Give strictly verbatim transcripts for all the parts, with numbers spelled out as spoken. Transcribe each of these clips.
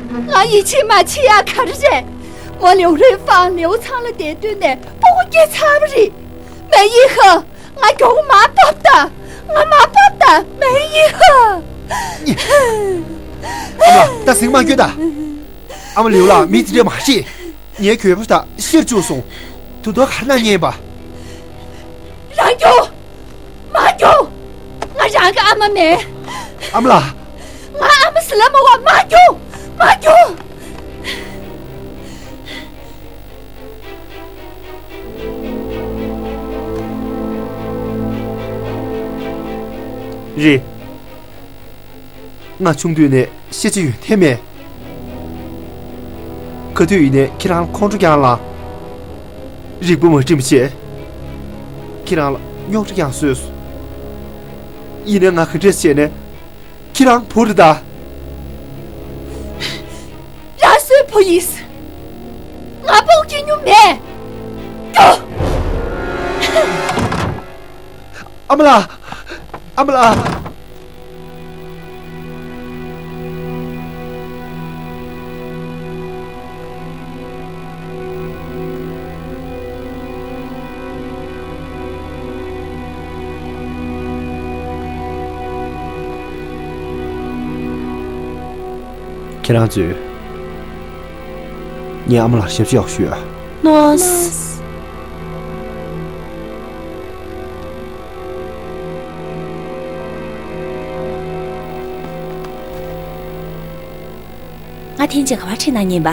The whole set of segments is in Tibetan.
ང་ཡིད་ཆེས་མ་བྱེད་ཡ་ག་རེ་རེད། མོ་ལེའུ་རེ་ཧྥང་ལེའུ་ཚང་ལ་བསྡད་དུས་ནས་སྤུ་གུ་སྐྱེས་ཚར་བ་རེད། མེ་ཡི་ཧ། ང་མགྱོགས་མར་བབས་དང་། ང་མར་བབས་དང་། མེ་ཡི་ཧ། ཨ་མ་ལགས། ད་ཟིང་མ་སྐྱོད་དང་། ཨ་མ་ལེའུ་ལགས། མི་དེ་འདྲས་མ་བཤད། ངའི་གྱོས་པོ་དག་ཤོར་བཅུག་སོང་། དུ་དོ་གར་ན་ཉན་པ། རང་རྒྱུག་མ་རྒྱུག་ང་རང་གི་ཨ་མ་མེད། ཨ་མ་ལགས། ང་ཨ་མ་ཟི་ལ་མ་བ། མ་རྒྱུག་མ་རྒྱུག་རེད། ང་ཆུང་དུས་ནས་ཤེས་བྱ་ཡོན་ཏན་མེད། ག་དུས་ཡིན་ནའི་ཁྱེད་རང་ཁོང་ཁྲོ་རྐྱང་ལངས། རིག་པ་མ་བསྒྲིམས་བྱས། ཁྱེད་རང་ལ་རྙོག་དྲ་རྐྱང་བཟོས་སོང་། ཡིན་ནའི་ང་ག་འདྲས་བྱས་ནས་ཁྱེད་རང་བུ་རེད་ད། རང་སུའི་བུ་ཡིན། ང་སྤུ་གུ་སྐྱེ་མྱོང་མེད། ཨ་མ་ལགས། ཨ་མ་ལགས། ཁྱེད་རང་ཚོས་ངའི་ཨ་མ་ལགས་ཞབས་ཕྱི་ཡག་ཞུ་ཨ། ནོས། ང་ཐེངས་གཅིག་ག་པར་ཁྲིད་གནང་ཉན་པ།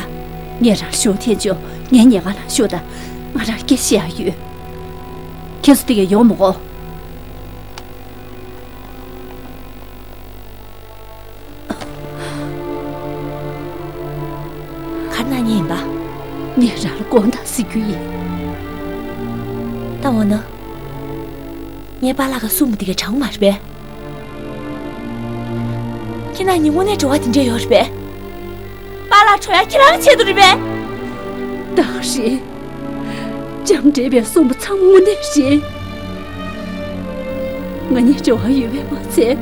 ངས་རང་ཞུ་ཐེངས་བཅུ། ངའི་ཉེན་ཁ་ལ་ཞུ་དང་། ང་རང་སྐད་ཆ་ཡག་ཡོད། ཁྱེད་ཚོ་དེ་ག་ཡོང་མི་དགོས། ག་རེ་གནང་ཉན་ཡིན་པ། ངས་རང་ལ་དགོངས་དག་ཟེར་རྒྱུ་ཡིན། ད་འོ་ན། ངའི་པཱ་ལགས་ཀྱིས་གསུངས་པ་དེ་ག་དྲང་མ་རེད་པས། ཁྱེད་རང་གཉིས་དངོས་གནས་འབྲེལ་བ་དེ་འདྲ་ཡོད་རེད་པས། པཱ་ལགས་བྲོས་ཡ་ཁྱེད་རང་གི་ཆེད་དུ་རེད་པས། ད་རེད། ལྕམ་དྲེད་པས་གསུངས་པ་ཚང་མ་དངོས་གནས་རེད། ང་གཉིས་འབྲེལ་བ་ཡོད་པས་མ་ཚད།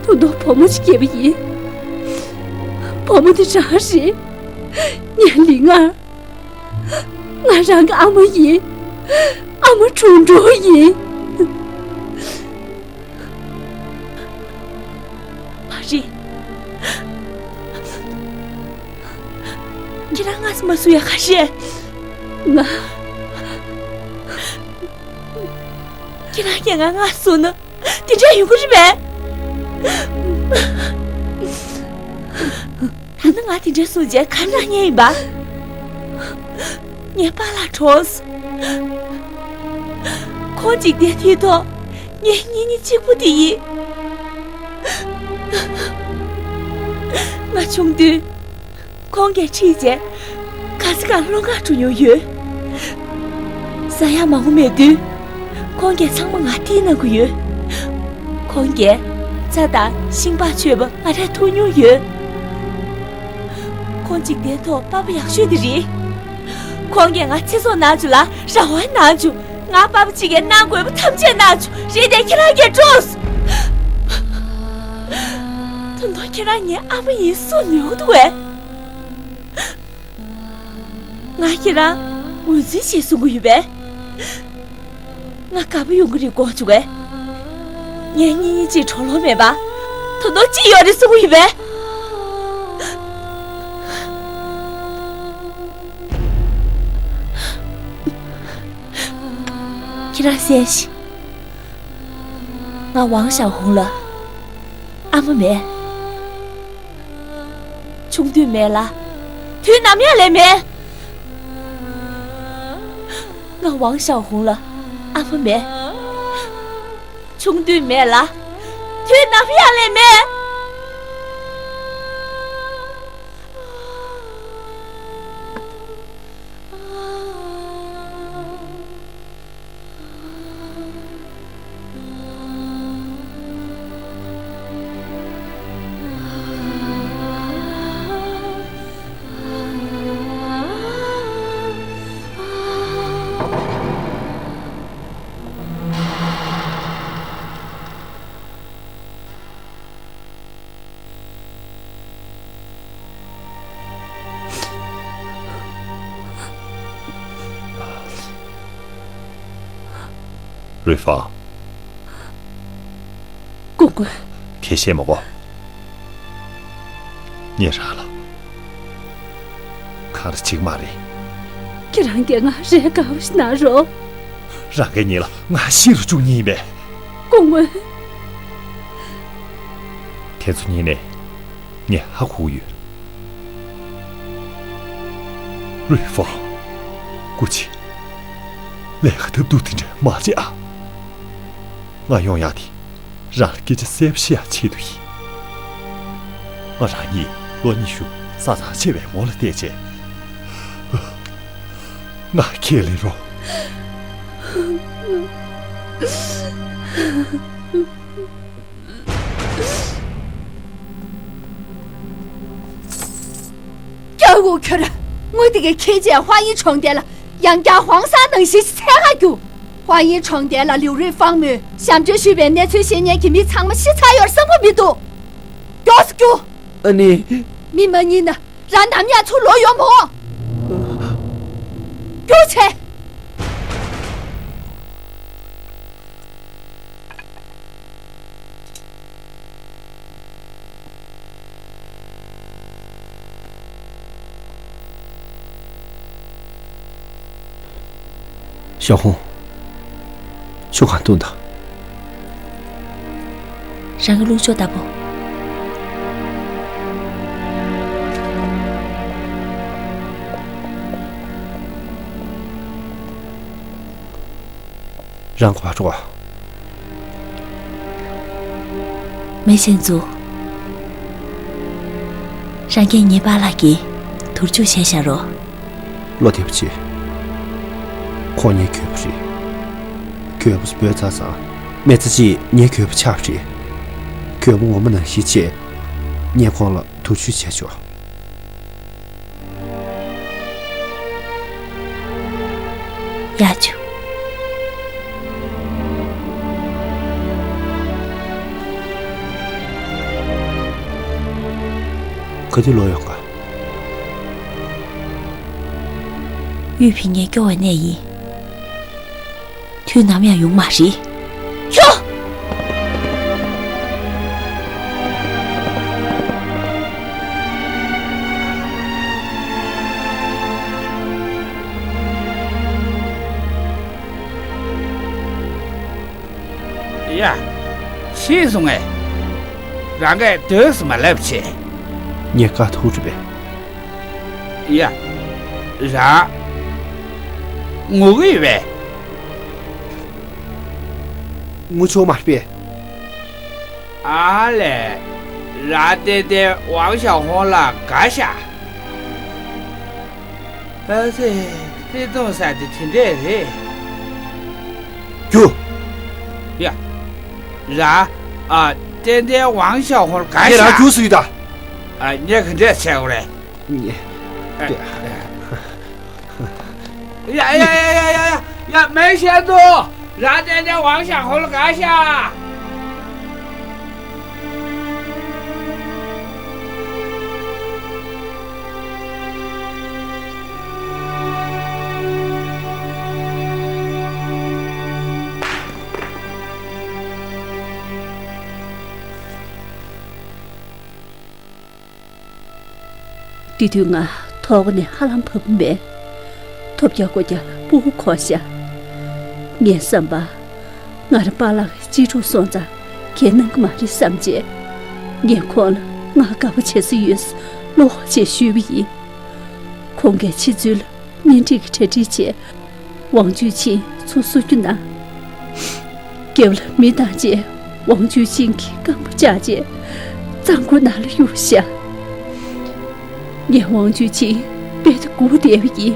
ད་དུང་བུ་མོ་ཞིག་སྐྱེས་པ་ཡིན། བུ་མོ་དེ་རང་རེད། ངའི་ལིང་ངར། ང་རང་གི་ཨ་མ་ཡིན། ཨ་མ་གྲུང་གྲུང་ཡིན། མ་རེད། ཁྱེད་རང་སྔ་སེ་མ་གསུང་ཡ་ག་རེ་རེད། ང་། ཁྱེད་རང་གིས་ང་སྔ་སེ་གསུངས་ན་དེ་འདྲ་ཡོང་གི་རེད་པས། ད་ནི་ང་དེ་འདྲ་གསུངས་རྗེས་ག་རེ་གནང་ཉན་ཡིན་པ། ངའི་པཱ་ལགས་གྲོངས་སོང་། ཁོང་འཇིག་རྟེན་འདིའི་ཐོག་ངེད་གཉིས་གཉིས་གཅིག་པུ་དེ་ཡིན། ང་ཆུང་དུས་ཁོང་གིས་ཁྲིད་བྱས་ག་ས་ག་སློབ་གར་འགྲོ་མྱོང་ཡོད། ཟ་ཡག་མང་པོ་མེད་དུས་ཁོང་གིས་ཚང་མ་ང་སྟེར་གནང་གི་ཡོད། ཁོང་གིས་རྩྭ་དང་ཤིང་ལྤགས་མཆོད་པ་ང་རས་འཐུང་མྱོང་ཡོད། ཁོང་འཇིག་རྟེན་ཐོག་པ་ཕ་ཡག་ཤོས་དེ་རེད། ཁོང་གིས་ང་ཚེ་སྲོག་གནང་བཅུག་ལ་རང་དབང་གནང་བཅུག་ང་པ་ཕ་གཅིག་གིས་གནང་དགོས་པ་ཐམས་ཅད་གནང་བཅུག་རེད་དེ་ཁྱེད་རང་གིས་སྤྲོ། ད་དུང་ཁྱེད་རང་ངའི་ཨ་མ་ཡིན་གསུང་མྱོང་འདུག་གས། ང་ཁྱེད་རང་ངོས་འཛིན་བྱེད་གསུང་གི་ཡོད་པས། ང་དགའ་པོ་ཡོང་གི་རེད་དགོངས་བྱུང་བས། ངེད་གཉིས་གཉིས་གཅིག་གྲོགས་ལོ་མེད་པ། ད་དུང་གཅིག་ཡོད་རེད་གསུང་གི་ཡོད་པས། ཁྱེད་རང་གསན་ཤིག་ང་ཝང་ཞའོ་ཧུང་ལ་ཨ་མ་མེད། ཆུང་དུས་མེད་ལ། དུས་ནམ་ཡང་ལས་མེད། ང་ཝང་ཞའོ་ཧུང་ལ་ཨ་མ་མེད། ཆུང་དུས་མེད་ལ། དུས་ནམ་ཡང་ལས་མེད། རུས་ཧྥང་། སྐུ་ངོ། ཁྱེད་བཤད་མ་གོ། ངས་རང་ལ་ཁ་ར་གཅིག་མ་རེད། ཁྱེད་རང་གིས་ང་རེ་དགའ་བོ་ཞིག་གནང་རོགས། རང་གིས་ངེད་ལ་ང་ཤི་རུ་བཅུག་མཁན་ཡིན་པས། སྐུ་ངོ། དེ་ཚོ་ཉིད་ནས་ངས་ཧ་གོ་གི་ཡོད། རུས་ཧྥང་། སྐུ་མཁྱེན། ལས་ཀ་ཐབས་སྡུག་དེ་འདྲ་མ་བྱེད་ཨ། ང་ཡོང་ཡག་དེ་རང་ལ་སྐད་ཆ་གསལ་པོ་བཤད་ཡག་ཆེད་དུ་ཡིན། ང་རང་ཉིད་ལོ་ཉི་ཤུ་ས་ཚང་ཆེ་བའི་ངོ་ལ་བལྟས་རྗེས། ང་ཁས་ལེན་རོགས། སྐྱག་འོ་ཁྱོད། དངུལ་དེ་གས་ཁྱེད་ཀྱིས་ཧྭ་ཡིན་གྲོང་རྡལ་ལ་ཡང་བསྐྱར་ཧྭ་ས་ནང་བཞིན་ཞིག་འཚོལ་ག་རྒྱུགས། ཧྭ་ཡིན་གྲོང་རྡལ་ལ་ལིའུ་རུས་ཧྥང་མོས་ཞབས་འདྲེན་ཞུས་པའི་གནས་ཚུལ་ཤེས་མཁན་གྱི་མི་ཚང་མ་ཤི་ཚར་ཡོད་བསམ་གྱི་མི་འདུག་མགྱོགས་སུ་རྒྱུགས། ཨ་ནི། མི་མ་རྙེད་ན་རང་ནམ་ཡང་ཚུར་ལོག་ཡོང་མི་འོང་། རྒྱུགས་བྱས། ཞའོ་ཧུང་། ཆུ་གང་བཏུང་དང་། རང་གི་ལུགས་ཕྱོགས་ལྟ་བུ། རང་གོ་བ་འགྲོ། མེ་ཤེན་ཙུ། རང་གིས་ངའི་པཱ་ལགས་ཀྱི་དུར་འཇུག་བྱས་བཞག་རོགས། བློ་བདེ་པོ་བྱེད། ཁོང་ངའི་གྱོད་པ་རེད། གྱོད་པ་སྤོས་ཚར་ཙང་མི་ཚེ་གཅིག་ངའི་གྱོད་པ་ཆགས་པ་རེད། གྱོད་པ་ངོ་མ་ནང་བཞིན་བྱས། ངས་ཁོང་ལ་དུར་འཇུག་བྱས་ཆོག་ཡ་ཆུ། ག་དུས་ལོག་ཡོང་ག། དབུས་ཕིང་ངས་སྐྱོ་བའི་གནས་ཡིན། དུས་ནམ་ཡང་ཡོང་མ་རེད། ཁྱོ། ཡ། ཤི་སོང་ངས། རང་གིས་སྡོད་སུ་མ་ལབ་བྱས། ངས་དཀའ་ཐུག་རེད་པས། ཡ། རང་། ངུ་གི་ཡོད་པས། ངུ་ཆོག་མ་རེད་པས། ཨ་ལས། རང་ཏན་ཏན་ཝང་ཞའོ་ཧོང་ལ་དགའ་ཤག་ཨ་ཙི། བརྩེ་དུང་ཟེར་དེ་དེ་འདྲས་རེད། རྒྱུགས། ཡ། རང་། ཨ། ཏན་ཏན་ཝང་ཞའོ་ཧོང་ལ་དགའ་ཤག་ངས་རང་རྒྱུགས་སུ་ཡོད་ད། ཨ། ངས་ག་འདྲས་བྱས་དགོས་རེད། ཡ་ཡ་ཡ་ཡ་ཡ་ཡ། ཡ། མེ་ཤེན་ཙུ། རང་ཏན་ཏན་ཝང་ཞའོ་ཧོང་ལ་དགའ་ཤག་དེ་དུས་ང་ཐོག་ནས་ཧ་ལམ་བབས་མེད། ཐོབ་རྒྱག་སྒོ་རྒྱག་ལ་སྤུ་གུ་འཁོར་ཤག་ངའི་བསམ་པ། ང་རང་པཱ་ལགས་གཅེས་ཕྲུག་སོང་ཙང་འགན་གནང་གི་མ་རེད་བསམ་རྗེས། ངས་ཁོང་ལ་ང་དགའ་པོ་བྱེད་ས་ཡོད་ལོ་ཞེས་ཞུས་པ་ཡིན། ཁོང་གིས་ཕྱི་ཚུལ་ལ་གཉེན་སྒྲིག་གི་གྲ་སྒྲིག་བྱས། ཝང་ཅུན་ཆིན་ཚུར་བསུ་རྒྱུ་གནང་། རྒྱབ་ལ་མི་བཏང་རྗེས་ཝང་ཅུན་ཆིན་གྱིས་རྐང་པ་བཅག་རྗེས་གཙང་པོ་ནང་ལ་གཡུགས་ཤག་ངས་ཝང་ཅུན་ཆིན་དཔེ་དེ་སྒུག་བསྡད་པ་ཡིན།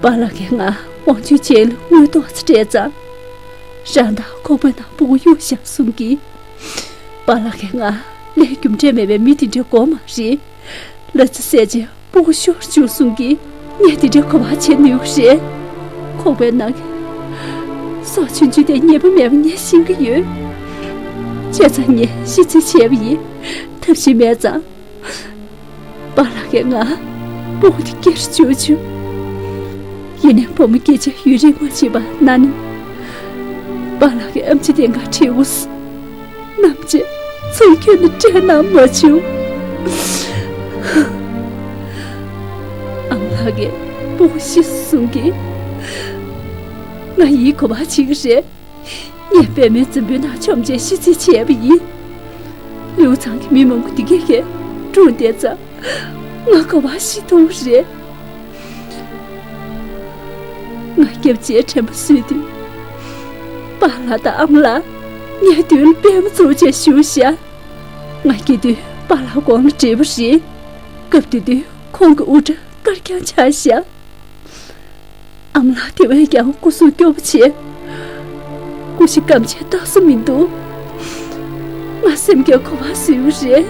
པཱ་ལགས་ཀྱིས་ང་ཝང་ཅུན་ཆིན་ལ་དངུལ་ཏོག་ཙམ་སྤྲད་ཙང་། རང་དང་ཁོག་པའི་ནང་སྤུ་གུ་གཡུགས་ཤག་གསུང་གིས། པཱ་ལགས་ཀྱིས་ང་ལས་རྒྱུ་འབྲས་མེད་པའི་མི་དེ་འདྲའི་མགོ་མ་རིལ། ལ་རྩི་བསད་རྗེས་སྤུ་གུ་ཤོར་བཅུག་གསུང་གིས། ངས་དེ་འདྲའི་གོ་བ་བྱེད་ནུས་རེད། ཁོག་པའི་ནང་གི་སྲོག་ཆུང་ཆུང་དེ་ཉེས་པ་མེད་པ་ངས་ཤེས་ཀྱི་ཡོད། བྱས་ཙང་ངས་ཤི་རྩིས་བྱས་པ་ཡིན། ཐབས་ཤེས་མེད་ཙང་། པཱ་ལགས་ཀྱིས་ང་སྤུ་གུ་དེ་སྐྱེལ་བཅུག་བྱུང་། ཡིན་ནའི་བུ་མོ་སྐྱེ་བྱེད་ཡུན་རིང་མ་ཕྱིན་པར་ན་ནིང་ པཱ་ལགས་ཀྱིས་ཨེམ་ཆི་དེ་འགའ་ཁྲིད་འོས། ནམ་ཅི་ཚུར་ཁྱོད་ནི་སྤྲད་གནང་མ་བྱུང་། ཨ་མ་ལགས་ཀྱིས་སྤུ་གུ་ཤི་སོང་གི། ང་ཡིད་གོ་བ་བྱེད་ཀྱི་རེད། ངས་པད་མའི་འཛམ་བུའི་ནང་མཆོང་མཆན་ཤི་རྩིས་བྱས་པ་ཡིན། ལིའུ་ཚང་གི་མི་མང་པོ་འདི་གས་ཀྱིས་སྒྲུང་བལྟས་ཙང་ང་ག་བ་ཤི་ཐུབ་རེད། ང་སྐྱབས་རྗེ་དྲན་པ་གསོས་དུས། པཱ་ལགས་དང་ཨ་མ་ལགས་ངའི་མདུན་ལ་པད་མ་བཙུགས་བྱས་བཞུགས་ཤག་ང་སྐྱེ་དུས་པཱ་ལགས་དགུང་ལ་བགྲེས་པོ་རེད། སྐབས་དེ་དུས་ཁོང་གི་དབུ་སྐྲ་དཀར་རྐྱང་ཆགས་ཤག་ཨ་མ་ལགས་དེ་བས་ཀྱང་སྐུ་གཟུགས་སྐྱོ་པོ་བྱས། སྐུ་ཞབས་སྐམ་ཆས་བཏགས་ས་མི་འདུག་ང་སེམས་ཀྱིས་ག་བ་བཟོས་པ་རེད།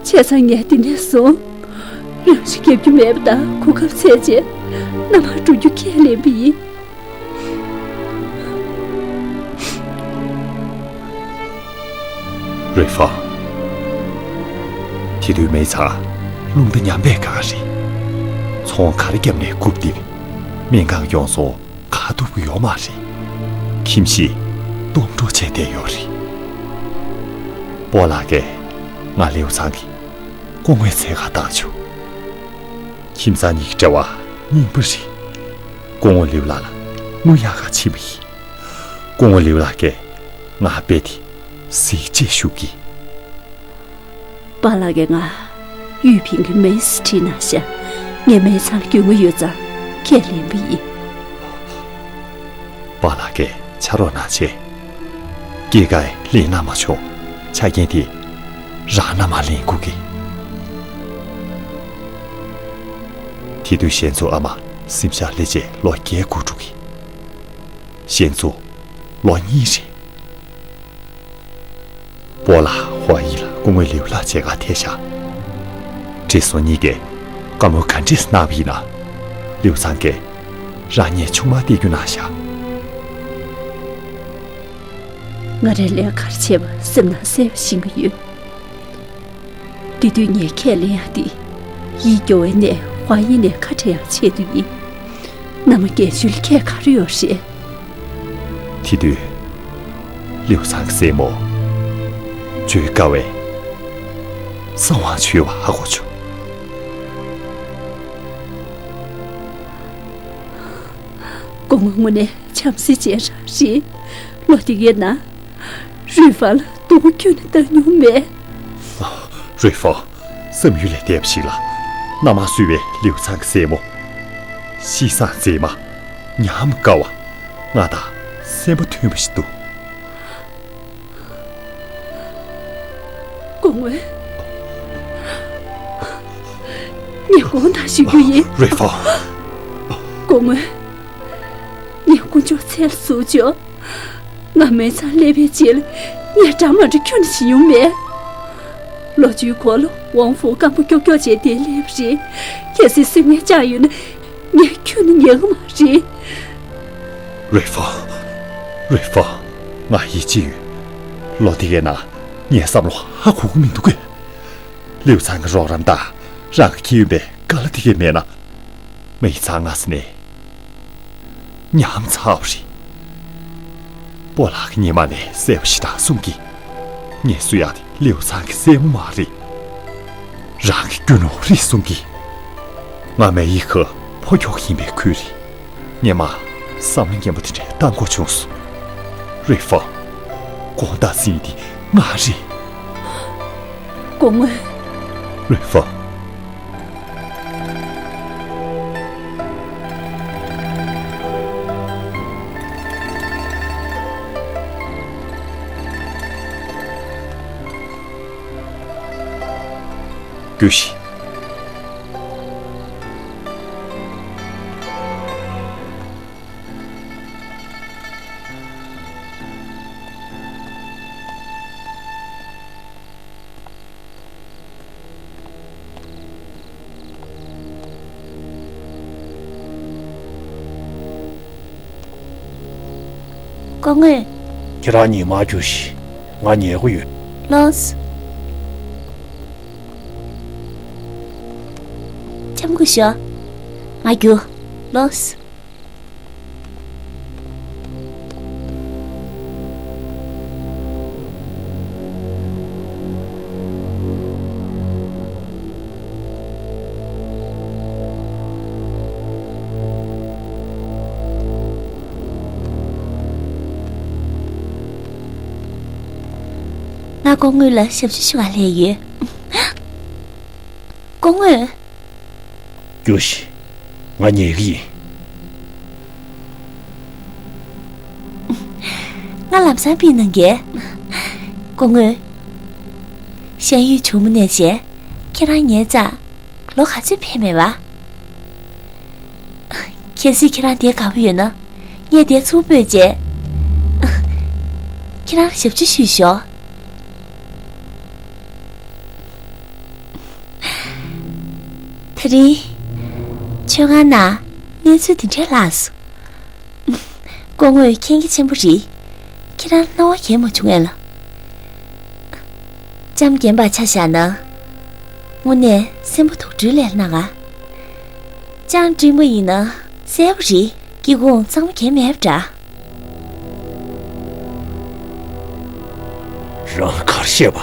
བྱས་ཙང་ངས་འདི་ནས་བཟུང་རང་ཤི་རྒྱབ་རྒྱུ་མེད་པ་དང་གོ་སྐབས་འཚོལ་བྱས་མནའ་མར་འགྲོ་རྒྱུ་ཁས་ལེན་པ་ཡིན། རུས་ཧྥང་། དེ་དུས་མེ་ཚང་རླུང་རྟ་ཉམས་པས་དཀའ་ཁ་རེད། ཚོང་ག་རེ་བརྒྱབ་ནས་རྐུབ་རྡིབ། སྨན་ཁང་ཡོངས་སུ་ག་ཐུབ་ཀྱི་ཡོད་མ་རེད། ཁྱིམ་གཞིས་སྟོངས་འགྲོ་བྱས་བསྡད་ཡོད་རེད། སྤོ་ལགས་ཀྱིས་ང་ལིའུ་ཚང་གི་སྐུ་ངོའི་འཚོལ་གར་བཏང་བྱུང་། ཁྱིམ་ཚང་གཉིས་ཀྱི་འབྲེལ་བ་རྙིང་པ་རེད། སྐུ་ངོ་ལིའུ་ལགས་ལ་དངུལ་གཡར་གར་ཕྱིན་པ་ཡིན། སྐུ་ངོ་ལིའུ་ལགས་ཀྱིས་ང་རྦད་དེ་གཟིགས་རྗེས་ཞུ་གི། པཱ་ལགས་ཀྱིས་ང་ཡུས་ཕིང་གི་མེས་ཁྲིད་གནང་ཤག་ངས་མེ་ཚང་ལ་རྒྱུས་མངའ་ཡོད་ཙང་ཁས་ལེན་པ་ཡིན། པཱ་ལགས་ཀྱིས་ཕྱག་རོགས་གནང་བྱས། སྐྱེས་སྐར་ལེན་གནང་མ་བྱུང་། ཆ་རྐྱེན་དེ་རང་མནའ་མར་ལེན་དགོས་ཀི། དེ་དུས་གཞན་ཚོ་ཨ་མ་གཟིམ་ཤག་སླེབས་རྗེས་ལོ་བརྒྱད་འགོར་འགྲོ་གི། གཞན་ཚོ་ལོ་གཉིས་རེད། སྤོ་ལགས་ཧྭ་ཡི་ལ་སྐུ་ངོ་ལིའུ་ལགས་མཇལ་ཁར་ཐད་ཤག་བགྲེས་སོང་གཉིས་ཀས་བཀའ་མོལ་ག་འདྲས་གནང་བ་ཡིན་ན། ལིའུ་ཚང་གིས་རང་ཉིད་ཆུང་མ་སྟེར་རྒྱུ་གནང་ཤག་ང་རའི་ལས་ཀར་བྱས་པ་སེམས་ནང་གསལ་པོ་ཤེས་ཀྱི་ཡོད། དེ་དུས་ངས་ཁས་ལེན་ཡག་དེ། ཡིད་སྐྱོ་བའི་གནས་ཧྭ་ཡི་ནས་ཁ་བྲལ་ཡག་ཆེད་དུ་ཡིན། མནའ་མ་རྒན་ཤོས་ལ་ཁྱད་ག་རེ་ཡོད་རེད། དེ་དུས་ལིའུ་ཚང་གི་སྲས་མོ་བརྗོད་དཀའ་བའི་གསང་བ་ཅིག་ཡོད་པ་ཧ་གོ་བྱུང་། སྐུ་ངོ་དངོས་གནས་བྱམས་བརྩེ་ཅན་རང་རེད། ལོ་དེ་གའི་ནང་རུས་ཧྥང་ལ་སྡུག་པོ་ཁྱོན་ནས་བཏང་མྱོང་མེད། རུས་ཧྥང་བསམ་ཡུལ་ལས་འདས་པ་ཞིག་ལ། མནའ་མར་བསུ་བའི་ལིའུ་ཚང་གི་སྲས་མོ། གཤིས་བཟང་མཛེས་མ། ཉམས་དགའ་བ། ང་དང་སེམས་པ་མཐུན་པ་ཞིག་འདུག་སྐུ་ངོ། ངས་དགོངས་དག་ཞུ་རྒྱུ་ཡིན། རུས་ཧྥང་། སྐུ་ངོ། ངས་དཀོན་མཆོག་མཚན་ལ་ཟུར་ཆོག་ང་མེ་ཚང་སླེབས་པའི་རྗེས་ལ་ངས་འདྲ་མ་འདྲ་ཁྱོན་ནས་བྱེད་མྱོང་མེད། ལོ་བཅུའི་གོང་ལ་ཝང་ཧྥུ་རྐང་པ་ཀྱོག་ཀྱོག་བྱས་དེར་སླེབས་པ་རེད། གལ་སྲིད་སེམས་ངལ་བཅངས་ཡོད་ན་ངས་ཁྱོན་ནས་ཉན་གི་མ་རེད། རུས་ཧྥང་། རུས་ཧྥང་། ང་ཡིད་ཆེས་ཡོད། ལོ་དེ་གའི་ནང་ངའི་བསམ་བློ་ཧ་གོ་གི་མི་འདུག་གས། ལིའུ་ཚང་གི་རོགས་རམ་དང་རང་གི་ཁྱེར་ཡོང་པའི་དཀའ་ལས་དེ་གས་མེད་ན། མེ་ཚང་སྔ་ས་ནས་ཉམས་ཚར་བ་རེད། སྤོ་ལགས་ཀྱིས་སྔོན་མ་ནས་གསལ་པོ་ཞེ་དྲག་གསུང་གིས། ངས་གསོད་ཡག་དེ་ལིའུ་ཚང་གི་སྲས་མོ་མ་རེད། རང་གི་རྒྱུ་ནོར་རེད་གསུང་གིས། ང་མེ་ཡི་ཁ་ཕོ་ཁྱོག་ཡིན་པའི་ཁུལ་རེད། སྔོན་མ་བསམ་བློ་ངན་པ་དེ་འདྲ་བཏང་དགོས་བྱུང་སོང་། རུས་ཧྥང་། དགོངས་དག་ཟེར་མཁན་དེ་ང་རེད། སྐུ་ངོ། རུས་ཧྥང་། རྒྱུགས་ཤིག་སྐུ་ངོ། ཁྱེད་རང་གཉིས་མར་རྒྱུགས་ཤིག་ང་ཉལ་གི་ཡོད། ལགས་སོ། འཆམ་གི་ཤོག་ང་རྒྱུགས། ལགས་སོ། ང་སྐུ་ངོ་ལ་ཞབས་ཕྱི་ཞུ་ག་སླེབས་ཡོད། སྐུ་ངོ། རྒྱུགས་ཤིག་ང་ཉལ་གི་ཡིན། ང་ལམ་སང་ཕེབས་གནང་གི། སྐུ་ངོ། ཞན་ཡུས་ཇོ་མོ་ནས་བྱས། ཁྱེད་རང་ཉལ་ཙང་། ལོ་ག་ཚོད་ཕེབས་མེད་པ། གལ་སྲིད་ཁྱེད་རང་དེ་དགའ་པོ་ཡོད་ན། ངས་དེ་ཚུར་སྤོས་རྗེས། ཁྱེད་རང་ཞབས་ཕྱི་ཞུས་ཤོག་དེ་རིང་། མཆོད་ཁང་ནང་གནས་ཚུལ་འདི་འདྲ་ལྷགས་སོང་། སྐུ་ངོ་མཁྱེན་རྒྱ་ཆེན་པོ་རེད། ཁྱེད་རང་སྣང་བ་འགྱེལ་མ་བྱུང་ངས་ལ། ལྕམ་རྒན་པ་ཆ་བཞག་ན། དངོས་གནས་སེམས་པ་སྡུག་སྦྲུལ་ལས་སྣང་ང་། ལྕམ་འགྲིག་མ་ཡིན་ན་གསལ་པོ་རེད། སྐྱེ་ཁུངས་གཙང་མ་གང་མེད་པ་འདྲ། རང་ག་རེ་བཤད་པ།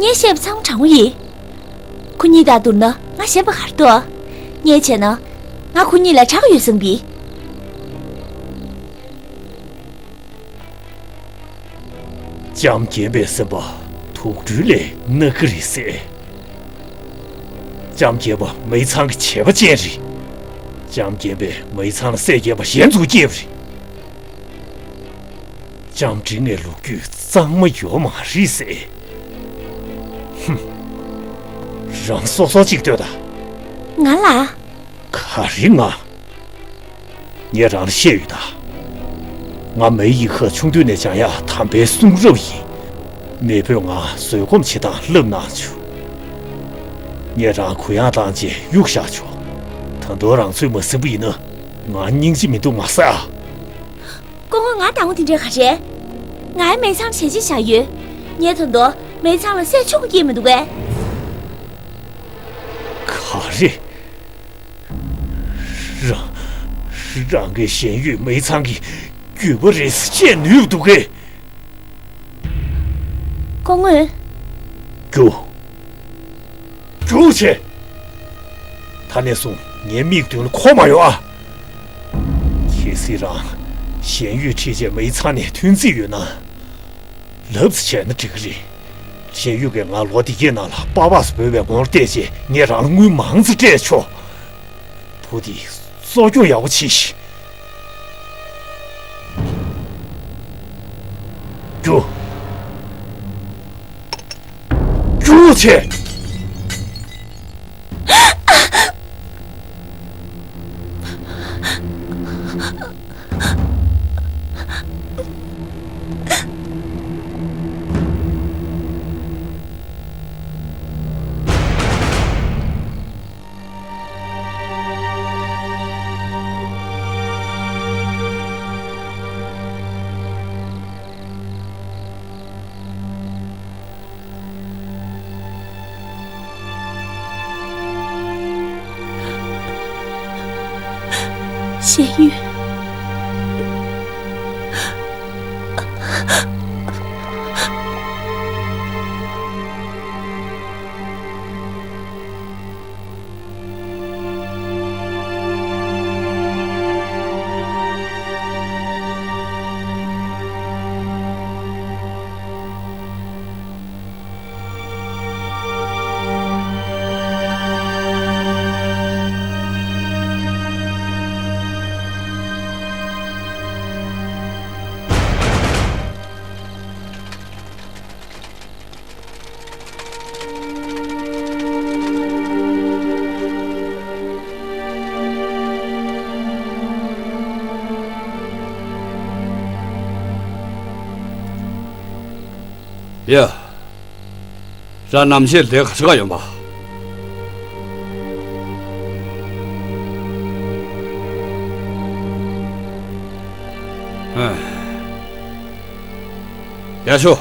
ངས་བཤད་པ་ཚང་མ་དྲང་པོ་ཡིན། ཁོ་གཉིས་དང་བསྡུར་ན་ང་ཞན་པ་ག་རེ་འདུག་ངས་བྱས་ན། ང་ཁོ་གཉིས་ལས་དྲག་ཡོད་བསམ་གི། ལྕམ་རྒན་པའི་སེམས་པ་དུག་སྦྲུལ་ལས་གནག་གི་རེད་ཟེར། ལྕམ་རྒན་པ་མེ་ཚང་གི་བྱས་པ་ཅན་རེད། ལྕམ་རྒན་པས་མེ་ཚང་ལ་སྲས་སྐྱེས་པ་གཞན་ཚོ་སྐྱེས་པ་རེད། ལྕམ་འབྲིང་ངའི་ལོ་རྒྱུས་གཙང་མ་ཡོད་མ་རེད་ཟེར། ཧུམ། རང་སོ་སོ་གཅིག་ལྟོས་དང་། ང་ལ། ག་རེ་ང་། ངས་རང་ལ་བཤད་ཡོད་ད། ང་མེ་ཡི་ཁ་ཆུང་དུས་ནས་སྦྱང་ཡག་དམ་པའི་གསུང་རབ་ཡིན། མེས་པོས་ང་བཟོད་སྒོམ་བྱེད་སྟངས་བསླབ་གནང་བྱུང་། ངས་རང་གུ་ཡངས་བཏང་རྗེས་གཡུག་བཞག་ཆོག་ད་དུང་རང་ཚོས་མ་ཟིན་པ་ཡིན་ན་ང་སྙིང་རྗེ་མི་འདུག་མ་ཟེར་ཨ། སྐུ་ངོ་ང་དང་པོ་དེ་འདྲའི་ག་རེད། ང་ཡང་མེ་ཚང་ཞལ་ཆད་བཞག་ཡོད། ངས་ད་དུང་མེ་ཚང་ལ་སྲས་ཆུང་སྐྱེས་མི་འདུག་གས། ག་རེ། རང་། རང་གི་ཞན་ཡུས་མེ་ཚང་གི་རྒྱུད་པ་རེད་ཟེར་བཤད་ནུས་འདུག་གས། སྐུ་ངོ། རྒྱུགས། རྒྱུགས་བྱེད། ད་ནས་བཟུང་ངའི་མིག་མདུན་ལ་འཁོར་མ་ཡོང་ཨ། གལ་སྲིད་རང་ཞན་ཡུས་ཁྲིད་བྱས་མེ་ཚང་ནས་ཐོན་རྩིས་ཡོད་ན། ལབ་ཙམ་བྱས་ན་འགྲིག་གི་རེད། ཞན་ཡུས་ཀྱིས་ང་ལོ་འདི་གའི་ནང་ལ་སྤག་སྤག་ཙམ་འབོད་པའི་ངོ་བལྟས་རྗེས་ངས་རང་ལ་དངུལ་མང་ཙམ་སྤྲད་ཆོག་བུ་འདི་གསོ་སྐྱོང་ཡག་པོ་བྱས་ཤིག་རྒྱུགས། རྒྱུགས་བྱེད། ཞན་ཡུས། ཡ། རང་ནམ་ཞིག་ལས་ཀ་བྱེད་ག་ཡོང་པ། ཧ། ཡ་ཤོ།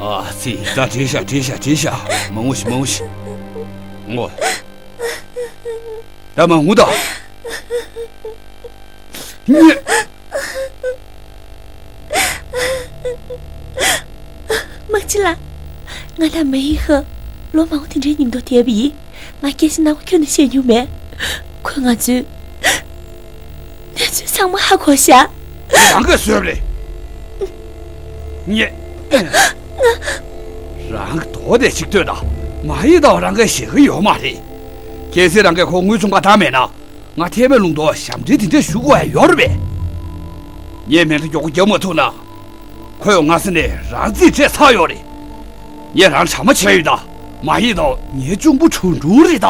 ཨ་ཙི། ད་བྲིས་ཤག་བྲིས་ཤག་བྲིས་ཤག་མ་ངུ་ཤིག་མ་ངུ་ཤིག་ངུ། ད་མ་ངུ་ད། ཉེ། མ་གཅིག་ལ། ང་དང་མེ་ཡི་ཧ། ལོ་མང་པོ་དེ་འདྲའི་ཉིན་ཐོ་བསྡད་པ་ཡིན། ང་སྐད་ཆ་རྣ་བ་ཁྱོན་ནས་བཤད་མྱོང་མེད། ཁོས་ང་ཚོའི་གནས་ཚུལ་ཚང་མ་ཧ་གོ་ཤག་དེ་རང་གིས་བཟོས་པ་རེད། ངས། རང་གི་རྡོག་དེ་ཅིག་ལྟོས་དང་། མ་ཡིན་དང་རང་གིས་ཤེས་ཀྱི་ཡོད་མ་རེད། གལ་སྲིད་རང་གིས་ཁོ་དངུལ་ཆུང་ཀ་བཏང་མེད་ན། ང་ཐའེ་མེ་ལུང་དུ་ཞབས་འདྲེན་དེ་འདྲ་ཞུ་དགོས་ཡ་ཡོད་རེད་པས། ངས་མེ་མདའ་མགྱོགས་པོ་རྒྱག་མ་ཐུབ་ན། ཁོས་ང་ས་ནས་རང་རྩིས་སྤྲད་ཚར་ཡོད་རེད། ངས་རང་གྲ་མ་བྱས་ཡོད་ད། མ་ཡིན་ད་ངའི་གཅུང་པོ་གྲུང་གྲུང་རེད་ད།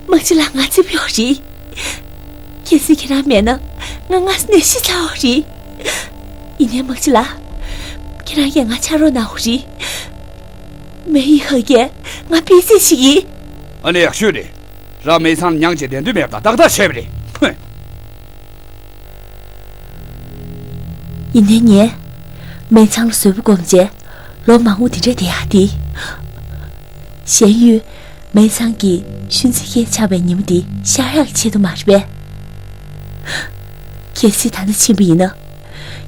དམག་སྤྱི་ལགས། ང་ཚིག་པ་ཡོད་རེད། གལ་སྲིད་ཁྱེད་རང་མེད་ན་ང་སྔ་ས་ནས་ཤི་ཚར་བ་རེད། ཡིན་ནའི་དམག་སྤྱི་ལགས། ཁྱེད་རང་གིས་ང་ཆ་རོགས་གནང་དགོས་རེད། མེ་ཡི་ཧ་གིས་ང་ཕན་སེམས་ཤིག་ཡིན། ཨ་ནི་ཡག་ཤོས་རེད། རང་མེ་ཚང་ལ་མྱངས་བྱས་བསྡད་འདོད་མེད་པ་དང་ཏག་ཏག་བྱས་པ་རེད། ཧུན། ཡིན་ནའི་ངས་མེ་ཚང་ལ་བཟོད་པ་སྒོམ་བྱས་ལོ་མང་པོ་དེ་འདྲ་བསྡད་ཡག་དེ། གཞན་ཡུལ་མེ་ཚང་གི་ཤུལ་འཛིན་མཁན་ཆགས་པའི་ཉིན་མོ་དེ་ཤར་ཡག་གི་ཆེད་དུ་མ་རེད་པས། གལ་སྲིད་ད་ནི་ཕྱིན་པ་ཡིན་ན།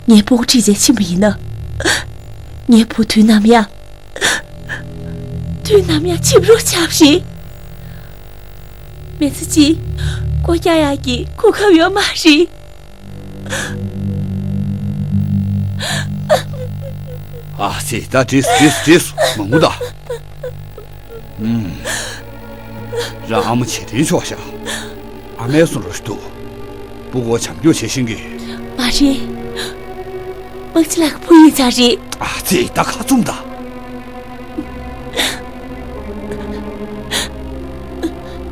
ངའི་སྤུ་གུ་ཁྲིད་བྱས་ཕྱིན་པ་ཡིན་ན། ངའི་བུ་དུས་ནམ་ཡང་། དུས་ནམ་ཡང་ཕྱི་རུ་ཆགས་ཤིག་མེ་ཚ་གཅིག་སྒོ་རྒྱག་ཡག་གི་གོ་སྐབས་ཡོད་མ་རེད། ཨ་ཙི། ད་བྲིས་བྲིས་བྲིས། མང་པོ་ད། ཨུམ། རང་ཨ་མ་བྱེད་དྲན་ཆོག་ཤག་ཨ་མའི་གསུང་རོ་ཞིག་འདུག་སྤུ་གུ་བྱམས་སྐྱོང་བྱེད་ཤེས་ཀྱི། མ་རེད། དམག་སྤྱི་ལགས་ཀྱི་བུ་ཡིན་ཙང་རེད། ཨ་ཙི། ད་ཁ་བཙུམ་ད།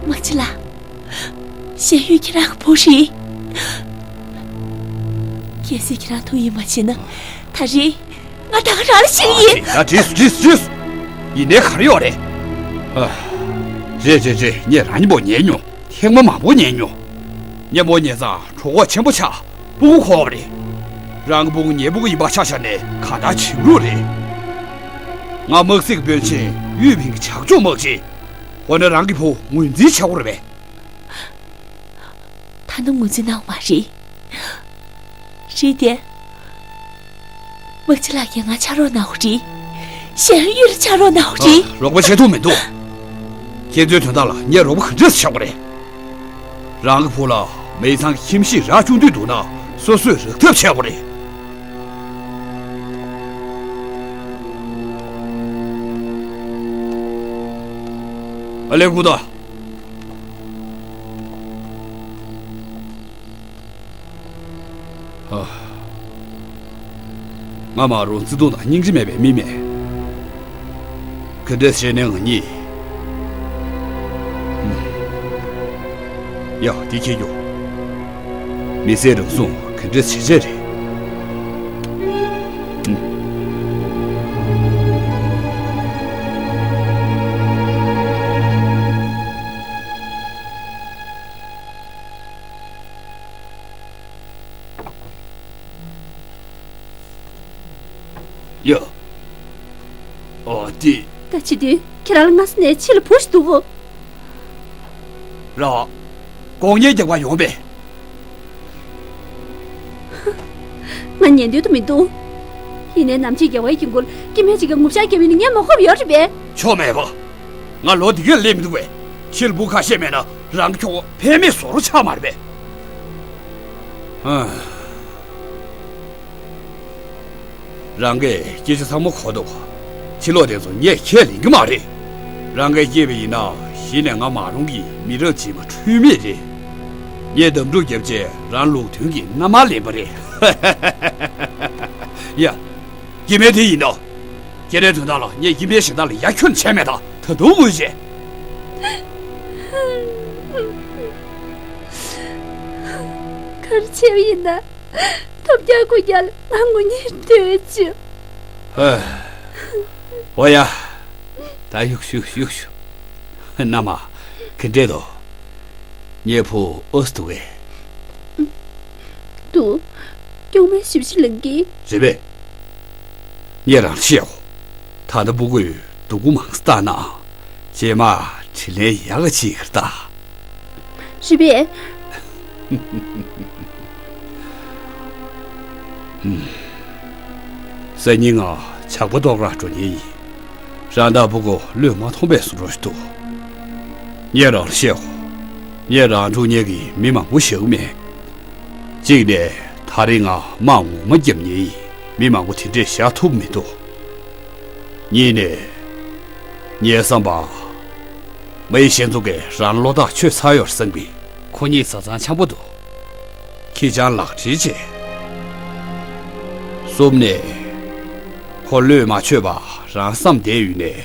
དམག་སྤྱི་ལགས། གཞན་ཡུལ་ཁྱེད་རང་གི་བུ་རེད། གལ་སྲིད་ཁྱེད་རང་ཐུགས་ཡིད་མ་ཆེས་ན། ད་རེས་ང་ད་ག་རང་ལ་བཤད་ཀྱི་ཡིན། ཨ་ཙི། ད་བྲིས་བྲིས་བྲིས། ཡིན་ནའི་ག་རེ་ཡོད་རེད། ཨ། རེད་རེད་རེད། ངས་རང་མཉམ་པོ་ཉལ་མྱོང་། ཐེངས་མ་མང་པོ་ཉལ་མྱོང་། མཉམ་པོ་ཉལ་ཙང་གྲོད་ཁོག་ཆེན་པོ་ཆགས། སྤུ་གུ་འཁོར་བ་རེད། རང་གི་སྤུ་གུ་ངའི་སྤུ་གུ་ཡིན་པ་ཆ་བཞག་ནས་གང་ལྟར་བྱིན་རུ་རེད། ང་དམག་སྲིད་དཔོན་ཆེན་གཡུས་ཕིང་གི་ཇག་ཚོགས་དམག་སྤྱི། འོ་ན་རང་གི་བུ་ངོས་འཛིན་བྱ་དགོས་རེད་པས། ད་ནི་ངོས་འཛིན་གནང་བ་མ་རེད། རེད་དེ། དམག་སྤྱི་ལགས་ཀྱིས་ང་ཆ་རོགས་གནང་བ་རེད། གཞན་ཡུལ་ལ་ཆ་རོགས་གནང་བ་རེད། ཨ། རོགས་པ་བྱེད་ཐུབ་མི་འདུག་ཁྱེད་ཚོའི་དོན་དག་ལ་ངས་རོགས་པ་ག་འདྲས་བྱ་དགོས་རེད། རང་གི་བུ་ལ་མེ་ཚང་གི་ཁྱིམ་གཞིས་རག་བཅུག་འདོད་འདུག་ན་སོ་སོས་རག་ཐབས་བྱེད་དགོས་རེད། ཨ་ལས་ཁུ་ད། ཨ། ང་མ་རུང་བརྩེ་དུང་དང་སྙིང་རྗེ་མེད་པའི་མི་མེད། ག་འདྲས་བྱས་ནས་ང་གཉིས། ཡ། འདི་ཁྱེར་རྒྱུགས། མི་ཚེའི་རང་སྲུང་ག་འདྲས་བྱེད་བྱེད་རེད། ཡ། ཨ་ཏི། ད་བྱེད་དུས་ཁྱེད་རང་ལ་སྔ་ས་ནས་ཕྱི་ལ་བུ་ཞིག་འདུག་གོ། ར། དགོངས་ཉེས་རྒྱག་པ་ཡོང་པས། ང་ཉན་འདོད་དུ་མི་འདུག་ཡིན་ནའི་ནམ་ཕྱེད་རྒྱལ་བའི་ཡིན་གོ་ལ་སྐྱེ་དམན་ཅིག་གི་ངུ་ཤག་རྒྱབ་ཡིན་ན་ངས་མ་ཁོབ་ཡོད་རེད་པས། ཆོ་མེད་པ། ང་ལོ་འདི་གས་སླེབས་མི་འདུག་པས། ཕྱི་ལ་བུ་ཁ་ཤས་མེད་ན་རང་གི་ཁྱོ་ག་ཕན་མེད་བཟོ་རོགས་ཆགས་མ་རེད་པས། ཧ། རང་གིས་སྐད་ཆ་ཚང་མ་གོ་འདུག་ཕྱི་ལོགས་དེ་ཚོ་ངས་ཁས་ལེན་གྱི་མ་རེད། རང་གིས་སྐྱེས་པ་ཡིན་ན་གཞི་ནས་ང་མ་རུང་གི་མི་རབས་རྗེས་མ་འཁྲུལ་མེད་རེད། ངས་འདེམས་སྒྲུག་བརྒྱབ་རྗེས་རང་ལུགས་མཐུན་གྱི་མནའ་མ་ལེན་པ་རེད། ཡ། སྐྱེ་དམན་དེ་ཡིན་ནོ། ཁྱེད་རའི་དོན་དག་ལ་ངས་སྐྱེ་དམན་གཞན་དག་ལ་ཡ་ཁྱོན་བྱས་མེད་ད། ད་དུང་ངུས་བྱས། ག་རེ་བྱས་པ་ཡིན་ན། ཐོབ་རྒྱག་ཁུ་རྒྱག་ལ་ང་ངུ་ཉེས་སྡོད་ཅི། ཨ། འོ་ཡ། ད་ཡུག་ཤུ་ཡུག་ཤུ། མནའ་མ། ག་འདྲས་འདུག་ངའི་བུ་ཨོས་འདུག་གས། འདུག་སྐྱོང་མའི་ཞིབ་ཞིབ་ལེན་གི། རེད་པས། ངས་རང་ཤེས་ཡོད། ད་ལྟ་སྤུ་གུས་སྡུག་པོ་མང་ཙམ་བཏང་ན། རྗེས་མ་དྲིན་ལན་ཡག་ག་ཅིག་ཡོད་ད། རེད་པས། སང་ཉིན་ང་ཇག་པ་ལྟོགས་ར་འགྲོ་མཁན་ཡིན། རང་དང་ཕྲུ་གུ་བློས་མ་ཐོངས་པའི་བཟོ་འདྲ་ཞིག་འདུག་ངས་རང་ལ་བཤད་གོ། ངས་རང་སྒྲུག་མཁན་གྱི་མི་མང་པོ་ཞིག་མེད། གཅིག་ནས་ད་རེས་ང་དམག་ངོ་མ་རྒྱབ་མཁན་ཡིན། མི་མང་པོ་དེ་འདྲས་བཞག་ཐུབ་མི་འདུག་གཉིས་ནས། ངའི་བསམ་པར། མ་ཡི་ཤན་ཚོ་གིས་རང་བློ་ཐག་ཆོད་ཚར་ཡོད་བསམ་གི། ཁོ་གཉིས་བཟའ་ཚང་འཆམ་པོ་འདུག་ཁྱི་སྤྱང་ལག་ཁྲིད་བྱེད། གསུམ་ནས། ཁོ་བློས་མ་ཆོད་པ་རང་བསམ་བསྡད་ཡོད་ནས།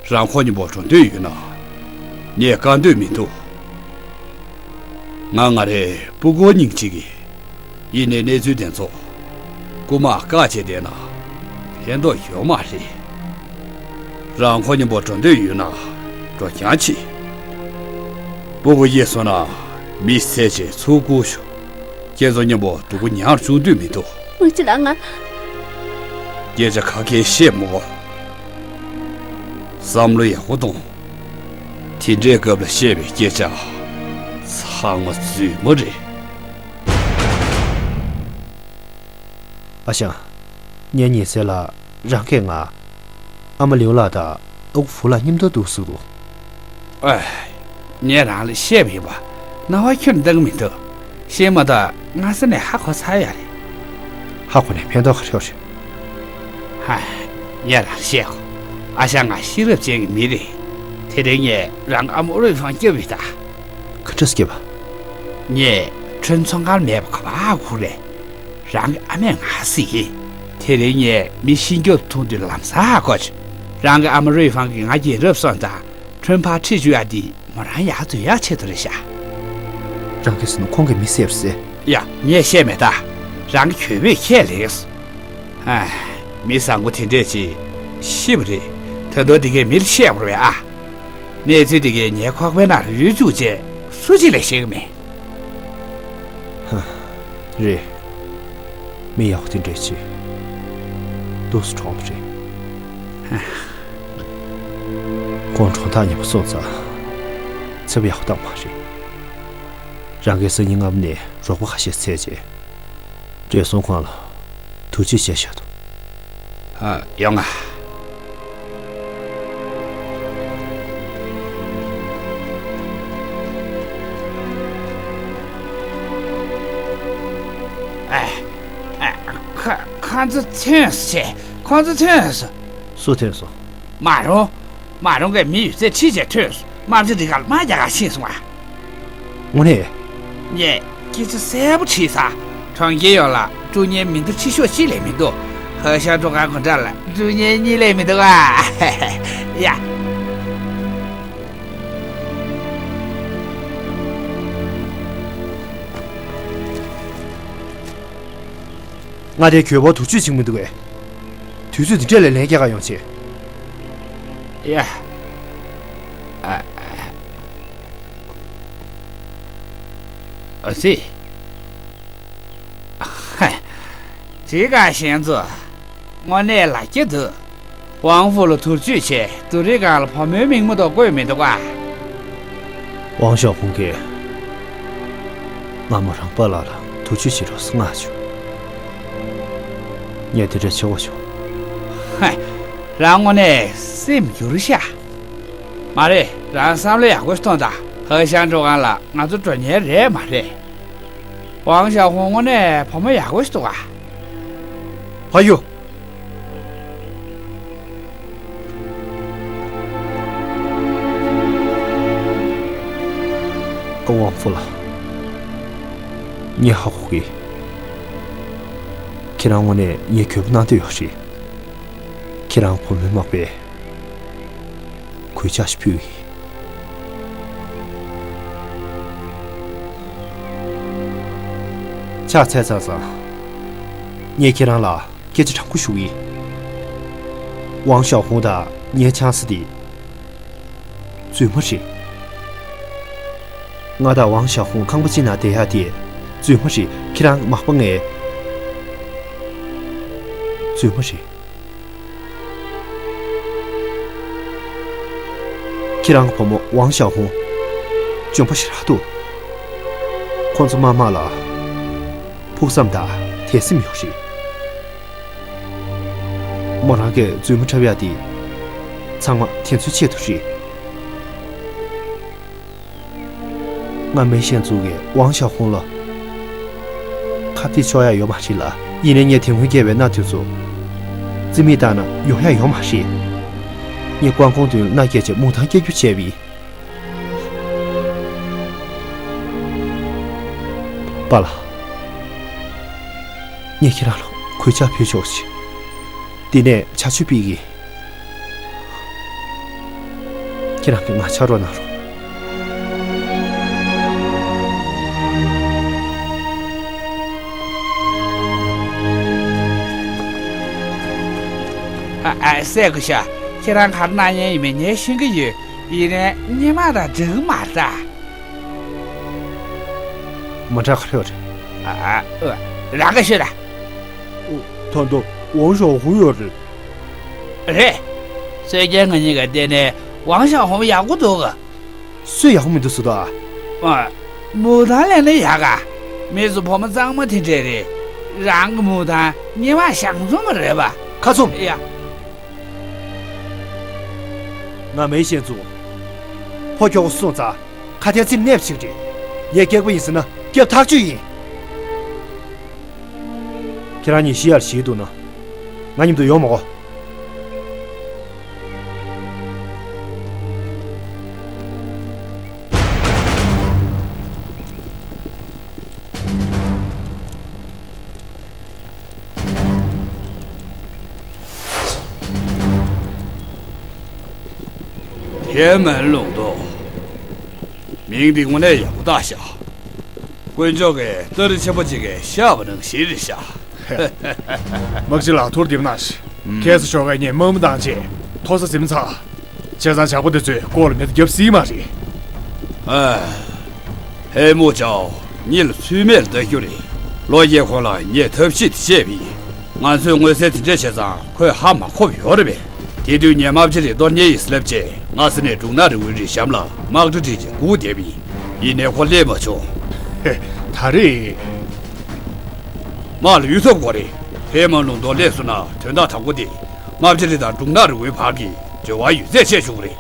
རང་ཁོ་མཉམ་པོ་འགྲོ་འདོད་ཡོད་ན། ངས་བཀག་འདོད་མི་འདུག་ང་ང་རའི་སྤུ་གུ་སྙིང་རྗེ་གི། ཡིན་ནའི་གནས་ཚུལ་དེ་ཚོ་རྐུ་མ་བཀག་བྱས་བསྡད་ན་ཕན་ཐོགས་ཡོད་མ་རེད། རང་ཁོ་མཉམ་པོ་འགྲོ་འདོད་ཡོད་ན་འགྲོ་རྐྱང་བྱེད། སྤུ་གུ་སྐྱེས་སོང་ན་མི་བསད་བྱས་ཚུར་རྐུ་ཤོག་ཁྱེད་ཚོ་མཉམ་པོ་སྡུག་པོ་མྱངས་བཅུག་འདོད་མི་འདུག་མ་གཅིག་ལ་ང་། སྐད་ཆ་ཁ་སྐད་བཤད་མི་དགོས། བསམ་བློ་ཡག་པོ་གཏོང་། དེ་འདྲའི་སྐབས་ལ་བཤད་པའི་སྐད་ཆ་ཚང་མ་རྫུན་མ་རེད། ཨ་ཞང་། ངས་ཉེ་ཚན་ལ་རང་གིས་ང་ཨ་མ་ལིའུ་ལགས་དང་ཨ་ཁུ་ཧྥུ་ལགས་མཉམ་དུ་འདུག་ཟེར་འདུག་ཨ། ངས་རང་ལ་བཤད་པ་ཡིན་པ། རྣ་བ་ཁྱོན་འདང་མི་འདུག་ཤེས་མ་ཐག་སྔ་ས་ནས་ཧ་གོ་ཚར་ཡ་རེད། ཧ་གོ་ནས་ཕན་ཐོགས་ག་རེ་ཡོད་རེད། ཧ། ངས་རང་ལ་བཤད་གོ། ཨ་ཞང་ང་ཤེས་རབ་ཅན་གྱི་མི་རེད། དེ་རིང་ངས་རང་གི་ཨ་མ་རུའི་ཧྥང་སྐྱོབ་ཡོད་ད། ག་འདྲས་སྐྱོབ་པ། ངས་ཁྲོན་ཚོང་ཁང་མེད་པ་ག་པར་སྒུག་རེད། རང་གི་ཨ་མས་ང་གཟིགས་ཡིན། དེ་རིང་ངས་མི་ཤི་སྐྱོབ་ཐུག་དུས་ལམ་སང་ཧ་གོ་བྱུང་། རང་གི་ཨ་མ་རུའི་ཧྥང་གིས་ང་རྒྱལ་རབས་སོང་ཙང་ཁྲོན་ཕར་ཁྲིད་བཅུག་ཡ་དེ་མོ་རང་ཡར་འཛུལ་ཡག་ཆེད་དུ་རེད་ཤག་རང་གིས་ཟེར་ན་ཁོང་གིས་མི་བསད་པ་ཟེར། ཡ། ངས་བཤད་མེད་ད། རང་གི་གྱོད་དཔེ་ཁས་ལེན། ཨ། མི་བཟང་པོ་དེ་འདྲས་ཅིག་ཤི་བ་རེད། ད་དུང་དེ་གས་མི་ལ་བཤད་དགོས་རེད་ཨ། གནས་ཚུལ་དེ་གས་ངའི་ཁོག་པའི་ནང་ལ་ཡོད་བཅུག་བྱས་སུ་གཅིག་ལས་ཤེས་གི་མེད། ཧ། རེད། མི་ཡག་པོ་དེ་འདྲས་ཅིག་འདུག་སེ་གྲོངས་པ་རེད། ཁོང་གྲོངས་ཐག་ཉེ་པོ་སོང་ཙང་ཚེ་བ་ཡག་པོ་བཏང་མ་རེད། རང་གིས་སང་ཉིན་སྔ་མོ་ནས་རོགས་པ་ཁ་ཤས་འཚོལ་བྱས། བགྲེས་སོང་ཁོང་ལ་ཐུགས་རྗེ་ཆེ་ཞུ་དང་། ཨ། ཡོང་ང་། ཨ། ཨ། ཁོ། ཁོ་ཚོ་ཐོན་སོང་བྱས། ཁོ་ཚོ་ཐོན་སོང་། སུ་ཐོན་སོང་། མ་རུང་། མ་རུང་གིས་མི་ཡོད་ཚད་ཁྲིད་བྱས་ཐོན་སོང་། དམག་སྤྱི་རི་ཀར་དམག་རྒྱག་གར་ཕྱིན་སོང་ཨ། དངོས་གནས། ངས་སྐད་ཆ་གསལ་པོ་དྲིས་ས། གྲོང་ཁྱེར་ཡོངས་ལ་དཀྲུག་ཉེན་མི་འདི་ཁྲི་ཤོག་གཅིག་ལས་མི་འདུག་ཧ་ཤང་ཀྲུང་ཁང་སྒོ་འགྲམ་ལ་དཀྲུག་ཉེན་གཉིས་ལས་མི་འདུག་ཨ། ཡ། མངའ་སྡེའི་གྱོད་དཔོན་དུག་ཆུས་བྱིན་མི་འདུག་གས། དུས་ཚོད་འདི་འདྲས་ལ་ལན་རྒྱག་ག་ཡོང་ཆེ། ཡ། ཨ། ཨ་ཙི། ཧ། དེ་ག་ཞན་ཚོ། དངོས་གནས་ལ་སྐྱིད་འདུག་ཝང་ཧྥུ་ལ་དུར་གཅོད་བྱས་དུ་རི་སྒང་ལ་བུ་མོའི་མིང་མ་གཏོགས་བཀོད་མི་འདུག་ག་ཝང་ཞའོ་ཧུང་གིས་ང་མོ་རང་པཱ་ལགས་ལ་དུར་གཅོད་བྱེད་རོགས་མངགས་བྱུང་། ངས་དེ་འདྲ་བྱེད་དགོས་བྱུང་། ཧ། རང་དངོས་གནས་སེམས་འགྱུར་ཤག་མ་རེད། རང་བསམ་བློ་ཡག་པོ་ཞིག་གཏོང་དང་། ཧ་ཤང་ཀྲུང་ཁང་ལ་ང་ཚོ་འགྲོ་མཁན་རེད་མ་རེད། ཝང་ཞའོ་ཧུང་དངོས་གནས་བུ་མོ་ཡག་པོ་ཞིག་འདུག་ག་ཕ་ཡུལ། ཨ། ཝང་ཧྥུ་ལགས། ངས་ཧ་གོ་གི། ཁྱེད་རང་དངོས་གནས་ངའི་གྱོད་པ་གནང་འདོད་ཡོད་རེད། ཁྱེད་རང་བུ་མོའི་མག་པས་གུས་ཕྱག་ཞིག་ཕུལ་གི་ཡིན། ཕྱག་འཚལ་ཙང་ཙང་། ངས་ཁྱེད་རང་ལ་སྐད་ཆ་དྲང་པོ་ཞུ་གི་ཡིན། ཝང་ཞའོ་ཧུང་དང་ངའི་ཆང་ས་དེ་རྫུན་མ་རེད། ང་དང་ཝང་ཞའོ་ཧུང་ཁང་པ་གཅིག་ནང་བསྡད་ཡག་དེ་རྫུན་མ་རེད། ཁྱེད་རང་མག་པ་ངས། རྫུན་མ་རེད། ཁྱེད་རང་གི་བུ་མོ་ཝང་ཞའོ་ཧུང་འཇོན་པོ་ཞེ་དྲག་འདུག་ཁོང་ཚོ་མ་མ་ལ་ཕུགས་བསམ་དང་དད་སེམས་ཡོད་རེད། མོ་རང་གིས་རྫུན་མ་འཁྲབ་ཡག་དེ་ ཚང་མ་དེ་ཚོའི་ཆེད་དུ་རེད། ང་མེ་ཤན་ཛུའུ་གིས་ཝང་ཞའོ་ཧུང་ལ་ཁ་གཏད་གཅོག་ཡ་ཡོད་མ་རེད་ལ། ཡིན་ནའི་ངས་དེ་སྔོན་བསྐྱལ་བའི་མནའ་དེ་ཚོ་རྩིས་མེད་བཏང་ན་ཡོང་ཡ་ཡོད་མ་རེད། ངས་ཀོང་ཀོང་དུ་མནའ་བསྐྱལ་བྱས་མུ་ཐང་སྐྱེལ་རྒྱུ་བྱས་པ་ཡིན། པཱ་ལགས། ངས་ཁྱེད་རང་ལ་གུས་ཕྱག་ཕུལ་ཆོག་ཅིག་དེ་ནས་ཇ་མཆོད་ཕུལ་གྱིས། ཁྱེད་རང་གིས་ང་ཕྱག་རོགས་གནང་རོགས། ཨ་ཨ། སྲས་སྐུ་ཞབས། ཁྱེད་རང་ག་རེ་གནང་མཁན་ཡིན་མིན་ངས་ཤེས་ཀྱི་ཡོད། ཡིན་ནའི་སྔོན་མ་དང་འདྲ་གི་མ་རེད་ད། མ་འདྲ་ག་རེ་ཡོད་རེད། ཨ་ཨ། རང་གིས་ཤོད་ད། ད་ལྟ་ཝང་ཞའོ་ཧུང་ཡོད་རེད། རེད། སྲོལ་རྒྱུན་ང་གཉིས་ཀ་བལྟས་ནས་ཝང་ཞའོ་ཧུང་ཡག་པོ་འདུག་ག་སུས་ཡག་པོ་མི་འདུག་ཟེར་ད། ཨ། མུ་ཐང་ལེན་ན་ཡག་ག་མི་ཚོ་བུ་མོ་གཙང་མ་དེ་འདྲས་རེད། རང་གི་མུ་ཐང་སྔོན་མ་ཞང་ཚོང་མ་རེད་པ། ཁ་བཙུམ། ཡ། ང་མེ་ཤན་ཛུའུ། ཕོ་ཁྱོ་ག་སོང་ཙང་ཁ་གཏད་རྩིས་མེད་པ་ཞིག་རེད། ངས་སྐྱག་པ་ཡིན་ཟེར་ན་སྐྱག་ཐག་ཆོད་ཡིན། ཁྱེད་རང་གཉིས་ཤི་ཡར་ཞིག་འདུག་ན། ང་མཉམ་དུ་ཡོང་མ་དགོས། ཧེ་མན་ལུང་རྡོ། མིང་འདི་དངོས་གནས་ཡག་པོ་བཏགས་ཤག་དཀོན་མཆོག་གི་སྟ་རེ་ཆེན་པོ་གཅིག་གིས་བཞག་པ་ནང་བཞིན་རེད་ཤག་དམག་སྤྱི་ལགས་ཐུགས་རྗེ་གནང་ཞིག་ཁ་སང་ཞོགས་ཀས་ངས་དམག་མི་བཏང་རྗེས་མཐོ་ས་ཟིན་ཚར། བྱས་ཙང་ཇག་པ་དེ་ཚོས་སྐོར་ལ་མེ་མདའ་བརྒྱབ་སྲིད་མ་རེད། ཨ། ཧེ་མུའུ་ཅའོ་གཉིད་ལ་ཚུད་མེད་ལ་ལྟ་རྒྱུ་རེད། ལོ་རྒྱས་ཁོང་ལ་ངས་ཐབས་ཤེས་དེ་བཤད་པ་ཡིན། ང་ཚོས་མངོན་གསལ་དེ་འདྲ་བྱས་ཙང་ཁོས་ཧ་མ་གོ་བ་ཡོད་རེད་པས། དེ་དུས་ངས་དམག་སྤྱི་རེ་གཏོར་མཁན་ཡིན་ཟེར་ལབ་རྗེས་སྔ་ས་ནས་འབྲུག་ནག་རི་བོའི་རི་གཤམ་ལ་དམག་གྲ་སྒྲིག་བྱས་སྒུག་བསྡད་པ་ཡིན། ཡིན་ནའི་ཁོ་སླེབས་མ་བྱུང་། ཧེ། ད་རེས། དམག་ལ་གཡུལ་འཐབ་དགོས་རེད། ཧེ་མ་ལུང་རྡོ་སླེབས་སོང་ན་དོན་དག་དང་པོ་དེ། དམག་སྤྱི་རེ་དང་འབྲུག་ནག་རི་བོའི་བར་གྱི་འབྲེལ་བ་ཡོད་ཚད་ཆད་བཅུག་གི་རེད།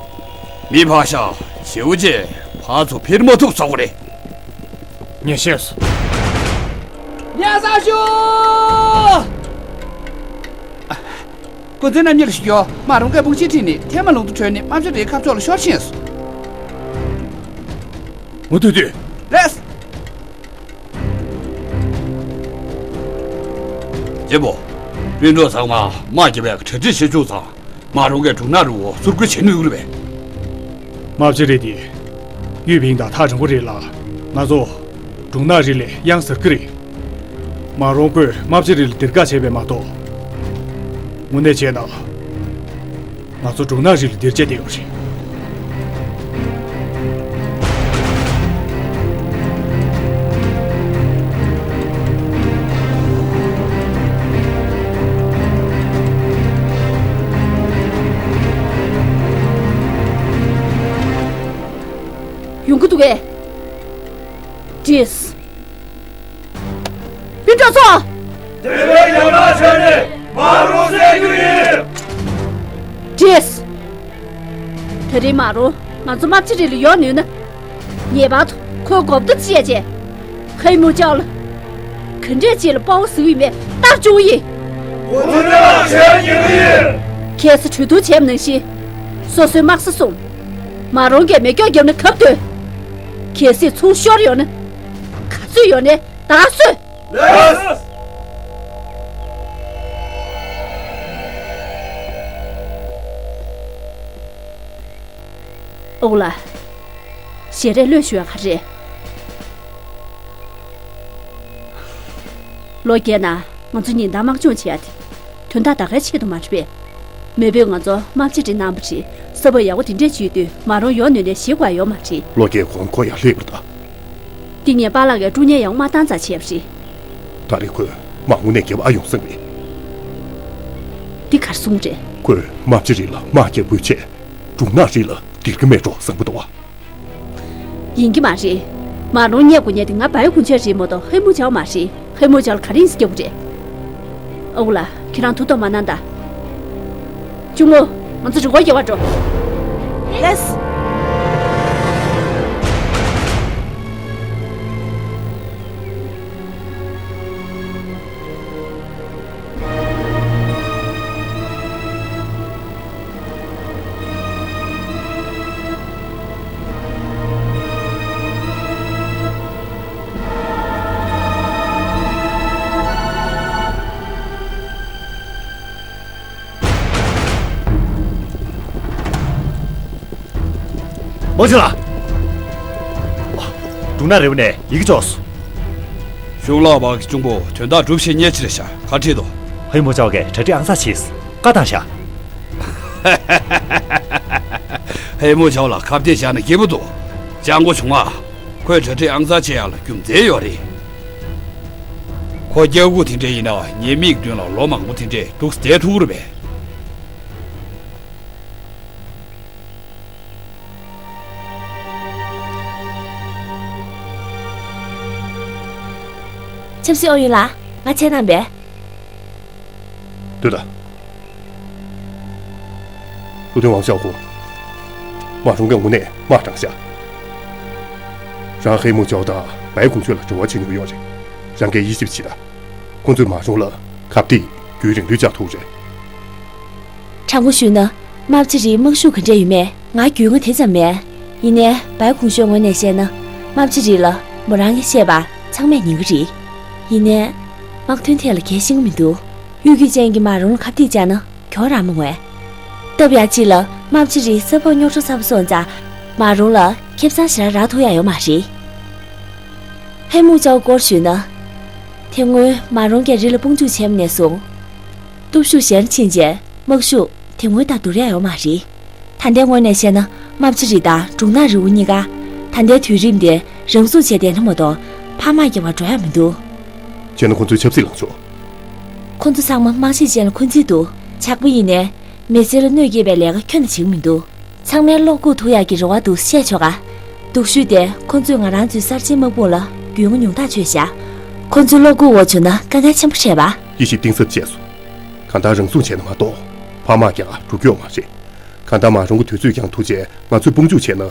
མི་ཕར་བཞག་བྱེའུ་བཅས་ཕར་ཚུར་འཕུར་མ་ཐུབ་བཟོ་གི་རེད། ངས་ཤེས་སོང་། ཉལ་ས་ཞུ། སྐུ་མགྲོན་རྣམ་གཉིས་ལ་ཞུ་རྒྱུ། མ་རུང་གིས་དཔུང་ཆེན་ཁྲིད་ནས་ཐེ་མ་ལུང་དུ་བྲོས་ནས་དམག་སྤྱི་རེའི་ཁ་ཕྱོགས་ལ་ཤོར་ཕྱིན་སོང་། མུ་མཐུད་དུས། ལགས། རྒྱལ་པོ། སྤུན་གྲོགས་ཚང་མ་དམག་རྒྱབ་ཡག་གྲ་སྒྲིག་བྱེད་བཅུག་ཙང་། མ་རུང་གིས་འབྲུག་ནག་རི་བོ་ཟུར་བཀོལ་བྱེད་ནུས་ཀྱི་རེད་པས། དམག་སྤྱི་རེ་དེ། གཡུས་བིང་དང་ཐག་རིང་པོ་རེད་ལ། ང་ཚོ། འབྲུག་ནག་རི་ལས་གཡང་གཟར་གི་རེད། མ་རུང་ཁོས་དམག་སྤྱི་རེ་ལ་སྡིར་ག་བྱས་པས་མ་གཏོགས། དངོས་གནས་བྱས་ན། ང་ཚོ་འབྲུག་ནག་རི་ལ་སྡིར་བྱས་བསྡད་ཡོད་རེད། ཡོང་གི་འདུག་གས། ཏྲེས། སྤུན་གྲོགས་ཚོ། དེ་བས་ཡར་མར་བྱས་ནས་མ་རུང་བསད་རྒྱུ་ཡིན། ཏྲེས། ད་རེས་མ་རུང་ང་ཚོ་དམག་སྤྱི་རེ་ལ་ཡོང་ནུས་ན། ངེས་པར་དུ་ཁོའི་མགོ་བརྡ་བྱས་རྗེས། ཧེ་མུའུ་ཅའོ་ལ། ག་འདྲས་ཅིག་ལ་དཔའ་བོ་ཟེར་གྱི་ཡོད་མེད་ལྟ་བཅུག་ཡིན། འོ་དེ་འདྲ་བྱས་ཉེས་ཀྱི་ཡིན། ཁ་སང་གྲོས་བསྡུར་བྱས་པ་ནང་བཞིན། སོ་སོའི་དམག་ས་སྲུང་། མ་རུང་གིས་མེ་སྒྱོགས་བརྒྱབ་ན་གབ་སྡོད། གལ་སྲིད་ཚོང་ཤོར་ཡོང་ན། ག་ཚོད་ཡོང་ནའི་བདག་གསོད། ལགས། ཨོ་ལ། ཞལ་རས་ལོས་ཞུ་ཡ་ག་རེ་རེད། ལོ་བརྒྱད་ནང་ང་ཚོ་ཉིན་ལྟར་དམག་སྦྱོང་བྱེད་ཡ་དེ། དོན་དག་ད་གའི་ཆེད་དུ་མ་རེད་པས། མེས་པོས་ང་ཚོ་དམག་སྤྱི་རེ་གནང་བ་རེད། ས་བབ་ཡག་པོ་དེ་འདྲས་ཅིག་ཡོད་དུས་མ་རུང་ཡོང་ནུས་ནའི་ཞེད་དགོས་ཡ་ཡོད་མ་རེད། ལོ་བརྒྱད་གོང་ཁོ་ཡར་སླེབས་པ་རེད་ད། འདི་ངས་པཱ་ལགས་ཀྱིས་དཀྲུག་ཉེས་ཡག་པོ་མ་བཏང་ཙང་བྱས་པ་རེད། ད་རེས་ཁོས་མ་འོངས་ནས་འགྱོད་པ་ཨ་ཡོང་བསམ་པས། འདི་གར་སོང་རེད། ཁོས་དམག་སྤྱི་རེ་ལ་དམག་རྒྱག་དགོས་ཆེད། འབྲུག་ནག་རི་ལ་སྡིར་གི་མེད་འགྲོ་བསམ་གི་འདུག་བ། ཡིན་གྱི་མ་རེད། མ་རུང་རྙེད་དགོས་མཁན་དེ་ང་བའི་གུང་ཆེན་རེད་མ་གཏོགས་ཧེ་མུའུ་ཅའོ་མ་རེད། ཧེ་མུའུ་ཅའོ་ལ་ག་རེ་ཡིན་ཟེར་སྐྱོ་གི་རེད། ཨོ་ལ། ཁྱེད་རང་ཐུགས་དོགས་མ་གནང་ད། གཅུང་མོ། ང་ཚོ་རི་མགོ་རྒྱག་པར་འགྲོ། ལེས། མོ་ཆེ་ལགས། འབྲུག་ནག་རི་བོ་ནས་ཡི་གེ་འབྱོར་སོང་། གཞུང་ལ་བག་གི་གཅུང་པོ་དོན་དག་སྒྲུབ་བྱེད་ཉེ་ཆེར་བཞག་ག་ཁྲིད་དོ། ཧེ་མོ་ཅའོ་གིས་གྲ་སྒྲིག་ཨང་གསར་བྱས། བཀའ་བཏང་བཞག་ཧེ་མོ་ཅའོ་ལ་ཁ་གཏད་བཞག་ན་སྐྱིད་པོ་འདུག་ཅང་གོ་བྱུང་ང་། ཁོས་གྲ་སྒྲིག་ཨང་གསར་བྱེད་ཡག་ལ་རྒྱུ་མཚན་ཡོད་རེད། ཁོ་སྐྱག་རྐུ་དེ་འདྲ་ཡིན་ན་ངའི་མིག་མདུན་ལ་ལོ་མང་པོ་དེ་འདྲས་འདུག་བསྡད་ཐུབ་རེད་པས། ཆབ་སྲིད་ཨུ་ཡོན་ལགས། ང་བྱས་གནང་པས། ལྟོས་དང་། བློ་མཐུན་ཝང་ཞའོ་ཧུང་། མ་རུང་གིས་དངོས་གནས་དམག་དྲངས་ཤག་རང་ཧེ་མུང་ཅའོ་དང་བའི་ཀུང་ཆོས་ལ་འབྲེལ་བ་བྱེད་མྱོང་ཡོད་རེད། རང་གིས་དབྱེ་ཞིབ་བྱེད་དང་། ཁོ་ཚོས་མ་རུང་ལ་ཁ་གཏད་རྒྱུན་རིང་ལོས་བཅག་ཐུབ་རེད། དྲང་པོ་ཞུས་ན། རྨ་བྱ་རིའི་དམག་ཤུགས་ག་འདྲས་ཡོད་མེད་ང་རྒྱུས་མངའ་དེ་ཙམ་མེད། ཡིན་ནའི་བའི་ཀུང་ཆོས་ངོས་ནས་བཤད་ན། རྨ་བྱ་རི་ལ་མོ་རང་གིས་བཤད་པ་ཚང་མས་ཉན་གི་རེད། ཡིན་ནའི། དམག་དོན་ཐད་ལ་གལ་ཤེས་ཀྱི་མི་འདུག་གཡོ་སྒྱུ་ཅན་གྱིས་མ་རུང་ལ་ཁ་གཏད་བཅག་ན་གྱོང་རག་མ་འོང་ངས། སྟབས་ཡག་ཅིག་ལ་རྨ་བྱ་རིའི་ས་བབ་རྙོག་དྲ་ཚ་པོ་སོང་ཙང་། མ་རུང་ལ་ཁེ་བཟང་ཞེ་དྲག་རག་ཐུབ་ཡག་ཡོད་མ་རེད། ཧེ་མུང་ཅའོ་སྐོར་ཞུས་ན། དེ་སྔོན་མ་རུང་གིས་རི་ལ་དཔུང་འཇུག་བྱས་པ་ནས་བཟུང་། སྟོབས་ཤུགས་ཞན་ཕྱིན་རྗེས་དམག་ཤུགས་དེ་སྔོན་ལྟར་བསྡུར་ཡག་ཡོད་མ་རེད། ད་ལྟའི་ངོས་ནས་བཤད་ན་རྨ་བྱ་རི་དང་འབྲུག་ནག་རི་བོ་གཉིས་ཀ་ད་ལྟའི་དུས་རིམ་འདིར་རང་སྲུང་བྱས་བསྡད་ན་མ་གཏོགས་ཕར་དམག་རྒྱག་པར་འགྲོ་ཡག་མི་འདུག་བྱས་ན་ཁོ་ཚོས་ཆབ་སྲིད་ལངས་ཆོག་ཁོ་ཚོ་ཚང་མ་དམག་ཤེད་ཅན་ལ་འཁོན་འཛིན་འདུག་ཇག་པ་ཡིན་ནའི། མི་ཚེ་ལ་གནོད་སྐྱེལ་བའི་ལས་ཀ་ཁྱོན་ནས་བྱེད་ཀྱི་མི་འདུག་ཚང་མས་བློ་འགུག་ཐུབ་ཡག་གི་རེ་བ་འདུག་བཤད་ཆོག་ག་སྡུག་ཤོས་དེ་ཁོ་ཚོས་ང་རང་ཚོའི་གསར་བརྗེའི་དམག་དཔུང་ལ་རྒྱུས་མངའ་ཉུང་དྲགས་བྱས་བཞག་ཁོ་ཚོའི་བློ་འགུག་འོག་བྱུང་ན་དཀའ་ངལ་ཆེན་པོ་འཕྲད་པ། དབྱེ་ཞིབ་གཏིང་ཟབ་བྱས་སོང་། གང་ལྟར་རང་སྲུང་བྱས་ན་མ་གཏོགས་ཕར་དམག་རྒྱག་ག་འགྲོ་རྒྱུ་ཡོད་མ་རེད། གང་ལྟར་མ་རུང་གི་དུས་ཚོད་ཀྱང་ཐུག་རྗེས་ང་ཚོས་དཔུང་འཇུག་བྱས་ན།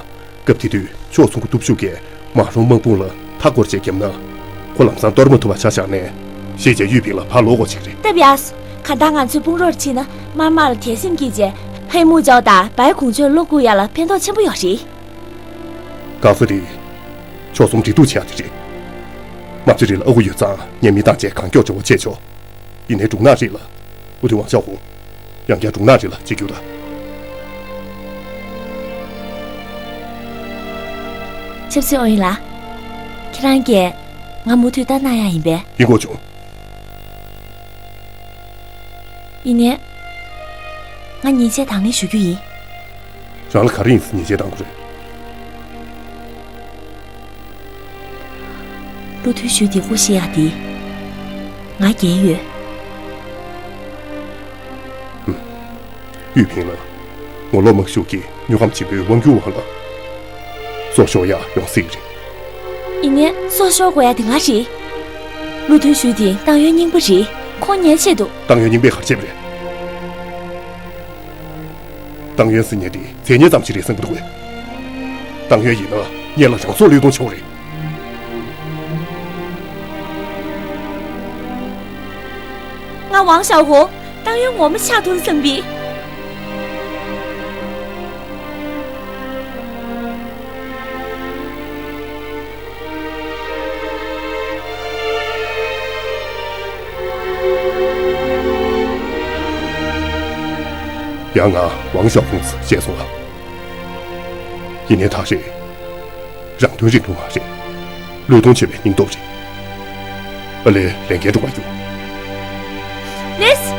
སྐབས་དེ་དུས་ཕྱོགས་མཚུངས་ཀྱི་སྟོབས་ཤུགས་ཀྱིས་མ་རུང་དམག་དཔུང་ལ་མཐའ་བསྐོར་བྱས་བརྒྱབ་ན། ཁོ་ལམ་སང་གཏོར་མ་ཐུབ་པ་ཆ་བཞག་ནས། གཞིས་བྱེས་གཡུས་ཕིང་ལ་ཕར་ལོག་དགོས་ཀྱི་རེད། སྟབས་ཡག་སོང་། གང་ལྟར་ང་ཚོས་དཔུང་རོགས་ཕྱིན་ན་དམར་དམག་ལ་དད་སེམས་སྐྱེས་རྗེས་ཧེ་མུ་ཅའོ་དང་བའི་ཀུང་ཆོས་བློ་འགུག་ཡག་ལ་ཕན་ཐོགས་ཆེན་པོ་ཡོད་རེད། ཁ་སང་དེ། ཕྱོགས་གསུམ་འབྲེལ་གཏུག་བྱེད་ཡག་དེ་རེད། རྨ་བྱ་རི་ལ་ཨ་ཁུ་ཡོད་ཙང་ངས་མི་བཏང་བྱས་གང་མགྱོགས་འབྲེལ་བ་བྱས་ཆོག་ཡིན་ནའི་འབྲུག་ནག་རི་ལ། བློ་མཐུན་ཝང་ཞའོ་ཧུང་། ཡང་བསྐྱར་འབྲུག་ནག་རི་ལ་ཅིག་རྒྱུགས་དང་། ཆབ་སྲིད་ཨུ་ཡོན་ལགས། ཁྱེད་རང་གིས་ང་མུ་མཐུད་ལྟ་གནང་ཡག་ཡིན་པས། ཡིན་དགོས་བྱུང་། ཡིན་ནའི། ང་ཉེས་ཆད་དང་ལེན་ཞུ་རྒྱུ་ཡིན། རང་ལ་ག་རེ་ཡིན་ཟེར་ཉེས་ཆད་གཏང་དགོས་རེད། བློ་མཐུན་ཞུས་དེ་སྐུ་ཞེ་ཡག་དེ། ང་འགན་ཡོད། ཧུམ། གཡུས་ཕིང་ལ། ངོ་ལོག་དམག་ཤུགས་ཀྱིས་དངོས་ཁམས་ཆེན་པོའི་དབང་སྒྱུར་འོག་ལ། སྲོག་ཤོར་ཡག་ཡོང་སྲིད་ཀྱི་རེད། ཡིན་ནའི་སྲོག་ཤོར་དགོས་ཡག་དེ་ང་རེད། བློ་མཐུན་ཞུས་དེ་ཏང་ཡོན་རྙིང་པ་རེད། ཁོང་ཉན་ཆེད་དུ། ཏང་ཡོན་རྙིང་པས་ག་རེ་བྱས་པ་རེད། ཏང་ཡོན་ཟེར་མཁན་དེ་མཚན་སྙན་ཙམ་ཞིག་རེད་བསམ་གྱི་འདུག་གས། ཏང་ཡོན་ཡིན་ན་སྔོན་ལ་རང་སྲོག་བློས་གཏོང་བྱེད་དགོས་རེད། ང་ཝང་ཞའོ་ཧུ། ཏང་ཡོན་ངོ་མ་ཆགས་ཐུབ་བསམ་པའི། ཡང་ང་ཝང་ཞའོ་ཧུང་ཟེར་བཤད་སོང་ལ། ཡིན་ནའི་ད་རེས་རང་དོན་རིང་ལུགས་མ་རེད། བློས་གཏོང་བྱེད་པའི་སྙིང་སྟོབས་རེད། ཨ་ལས་ལས་འགན་སྒྲུབ་པར་རྒྱུགས། ལེས།